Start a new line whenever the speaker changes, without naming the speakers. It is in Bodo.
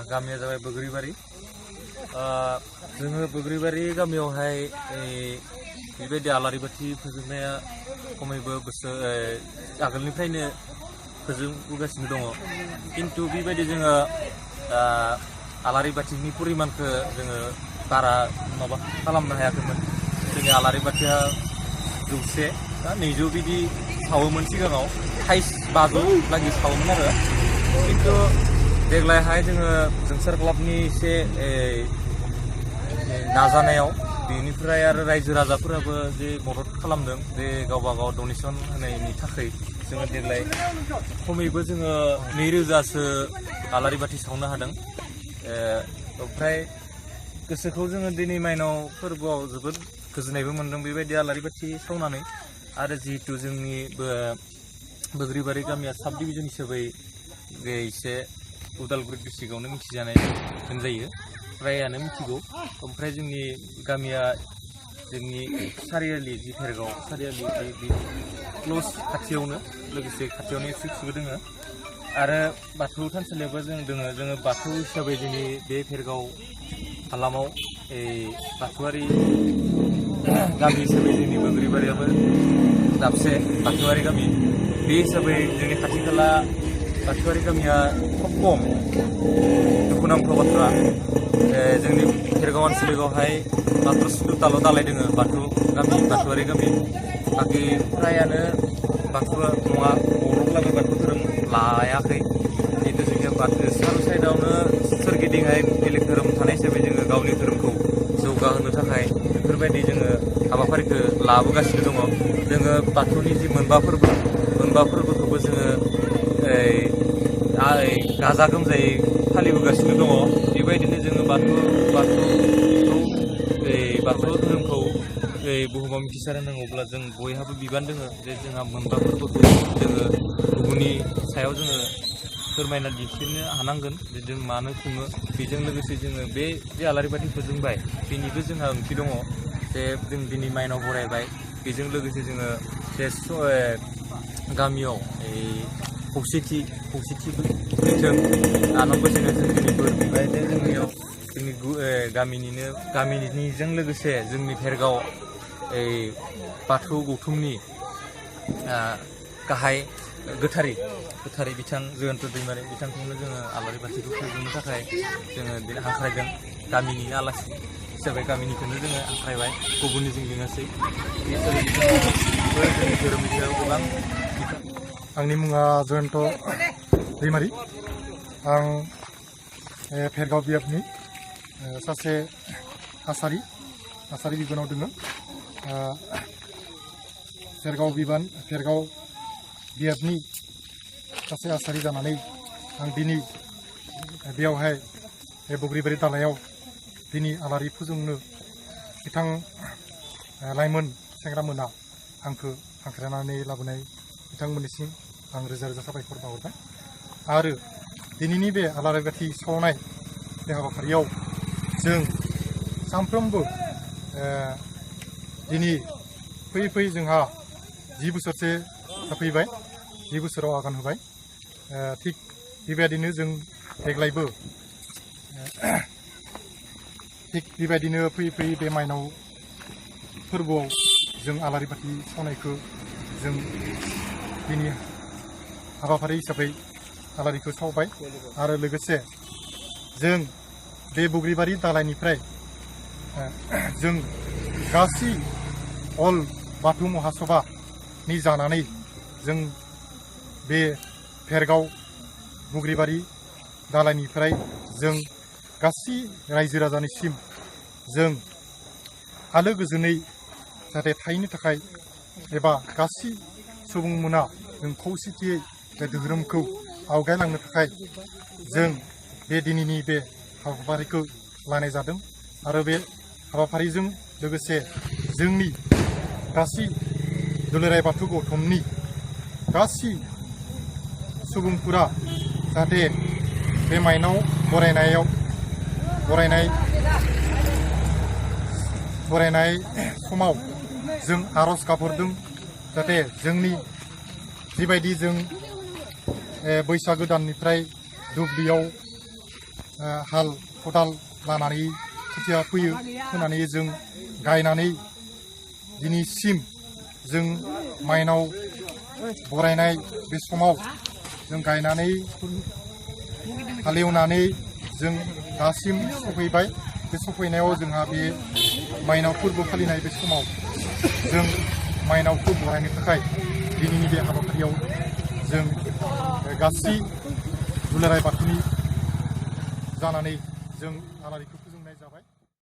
गामिया जाबाय बोग्रिबारि जोङो बोग्रिबारि गामियावहाय बेबायदि आलारि बाथि फोजोंनाया खमैबो बोसोर आगोलनिफ्रायनो फोजोंबोगासिनो दङ किन्तु बेबायदि जोङो आलारि बाथिनि परिमानखौ जोङो बारा माबा खालामनो हायाखैमोन जोंनि आलारि बाथिया 100 बा 200 बिदि सावोमोन सिगाङाव 500 लागि सावोमोन आरो किन्तु देग्लायहाय जोङो जोंसार क्लाबनि एसे नाजानायाव बेनिफ्राय आरो रायजो राजाफोराबो जे मदद खालामदों जे गावबा गाव डनेसन होनायनि थाखाय जोङो देग्लाय खमैबो जोङो 2000सो आलारि बाथि सावनो हादों ओमफ्राय गोसोखौ जोङो दिनै माइनाव फोरबोआव जोबोद गोजोननायबो मोनदों बेबायदि आलारि बाथि सावनानै आरो जिहेतु जोंनि बोग्रिबारि गामिया साब डिभिजन हिसाबै एसे उदालगुरि डिस्ट्रिक्टआवनो मिथिजानाय होनजायो फ्रायानो मिथिगौ ओमफ्राय जोंनि गामिया जोंनि सारियालि जि भेरगाव सारियालि बे क्ल'ज खाथियावनो लोगोसे खाथियावनो एसे दोङो आरो बाथौ थानसालियावबो जोङो बाथौ हिसाबै जोंनि बे भेरगाव हालामाव बाथौआरि गामि हिसाबै जोंनि बोग्रिबारियाबो दाबसे बाथौआरि गामि बे हिसाबै जोंनि खाथि खाला बाथौआरि गामिया खोब खम दुखुनांथाव बाथ्रा जोंनि भेरगाव आनसलिकआवहाय मात्र 17ताल' दालाय दोङो बाथौआरि गामि बाखि फ्रायानो बाथौआ नङा बर'ब्लाबो बाथौ धोरोम लायाखै जिहेतु जोंनिया सार साइडआवनो सोरगिदिंहाय बेलेग धोरोम थानाय हिसाबै जोङो गावनि धोरोमखौ जौगाहोनो थाखाय बेफोरबायदि जोङो हाबाफारिखौ लाबोगासिनो दङ जोङो बाथौनि जि मोनबा फोरबोखौबो जोङो गाजा गोमजायै फालिबोगासिनो दङ बेबायदिनो जोङो बाथौ धोरोमखौ बुहुमाव मिथिसार होनांगौब्ला जों बयहाबो बिबान दोङो जे जोंहा मोनबा फोरबोखौ जोङो गुबुननि सायाव जोङो फोरमायना दिन्थिनो हानांगोन जे जों मानो खुङो बेजों लोगोसे जोङो बे जे आलारि बाथि फोजोंबाय बेनिबो जोंहा ओंथि दङ जे जों दिनै माइनाव बरायबाय बेजों लोगोसे जोङो जे गामियाव खौसेथि फैथों आनान गसाइनाव जों दिनै बोर बिबाय जे जोंनियाव जोंनि गामिनिजों लोगोसे जोंनि भेरगाव बाथौ गौथुमनि गाहाय गोथारि बिथां जयन्त दैमारि बिथांखौनो जोङो आलारि बाथिखौ फोजोंनो थाखाय जोङो दिनै हांख्रायदों गामिनिनो आलासि हिसाबै गामिनिखौनो जोङो हांख्रायबाय गुबुननि जों लिङासै बे हिसाबै जोंनि धोरोमनि सायाव गोबां
आंनि मुङा जयन्त दैमारि आं भेरगाव बियाबनि सासे आसारि बिबानाव दङ भेरगाव बियाबनि सासे आसारि जानानै आं दिनै बेयावहाय बे बोग्रिबारि दालायाव दिनै आलारि फोजोंनो बिथां लाइमोन सेंग्रामोना आंखौ हांख्रायनानै लाबोनाय बिथांमोननिसिम आं रोजा रोजा साबायखर बावहरबाय आरो दिनैनि बे आलारि बाथि सावनाय बे हाबाफारियाव जों सानफ्रोमबो दिनै फैयै जोंहा 10 बोसोरसो जाफैबाय 10 बोसोराव आगान होबाय थिग बेबायदिनो जों देग्लायबो थिग बेबायदिनो फैयै बे माइनाव फोरबोआव जों आलारि बाथि सावनायखौ जों दिनै हाबाफारि हिसाबै आलारिखौ सावबाय आरो लोगोसे जों बे बोग्रिबारि दालायनिफ्राय जों गासै अल बाथौ महासभानि जानानै जों बे भेरगाव बोग्रिबारि दालायनिफ्राय जों गासै रायजो राजानिसिम जों आलो गोजोनै जाहाथे थाहैनो थाखाय एबा गासै सुबुंमोना जों खौसेथियै बे धोरोमखौ आवगायलांनो थाखाय जों बे दिनैनि बे हाबाफारिखौ लानाय जादों आरो बे हाबाफारिजों लोगोसे जोंनि गासै दुलाराय बाथौ गौथुमनि गासै सुबुंफोरा जाहाथे बे माइनाव बरायनाय समाव जों आरज गाबहरदों जाहाथे जोंनि जिबायदि जों बैसागो दाननिफ्राय दुब्लियाव हाल खदाल लानानै खोथिया फोनानै जों गायनानै दिनैसिम जों माइनाव बरायनाय बे समाव जों गायनानै हालेवनानै जों दासिम सफैबाय बे सफैनायाव जोंहा बे माइनाव फोरबो फालिनाय बे समाव जों माइनावखौ बरायनो थाखाय दिनैनि बे हाबाफारियाव जों गासै दुलाराय बाथौनि जानानै जों आलारिखौ